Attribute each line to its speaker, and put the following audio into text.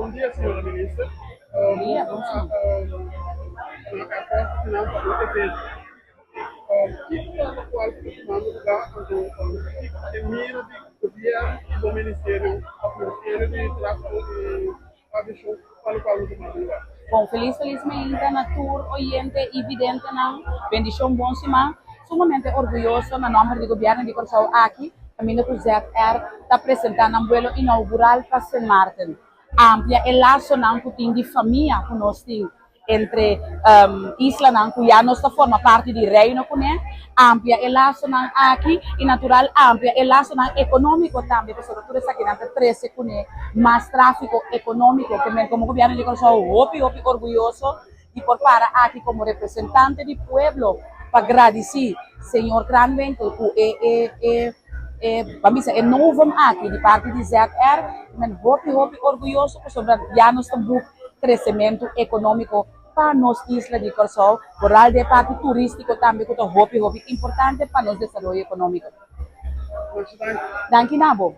Speaker 1: Bon dia, señora minister.
Speaker 2: Bon dia, bon siman.
Speaker 1: Na airport akinan pa un evento. Kiko ta lokual ku ta tumando lugá anto kiko ta e mira di gobièrnu i bo ministerio òf ministerio di tráfiko i aviashon pa lokual lo tumando lugá?
Speaker 2: Bon, felis felis mainta na tur oyente i videntenan. Bendishon, bon siman. Sumamente orguyoso na nòmber di gobièrnu di Kòrsou aki kaminda ku ZR ta presentá nan buelo inougural pa Sint Maarten. Amplia e lasonan ku tin di famia ku nos tin entre islanan ku ya nos ta forma parti di Reino kuné, amplia e lasonan aki i natural amplia e lasonan ekonómiko tambe pasobra tur esakinan ta trese kuné mas tráfiko ekonómiko. Ke men komo Gobièrnu di Kòrsou hopi hopi orguyoso di por para aki komo representante di pueblo pa gradisí señor Kranwinkel ku e e e e ban bisa e novum aki di parti di ZR. Men hopi hopi orguyoso pasobra ya nos ta buk kresementu ekonómiko pa nos isla di Kòrsou, foral di e parti turístiko tambe ku ta hopi hopi importante pa nos desaroyo ekonómiko. Danki na bo.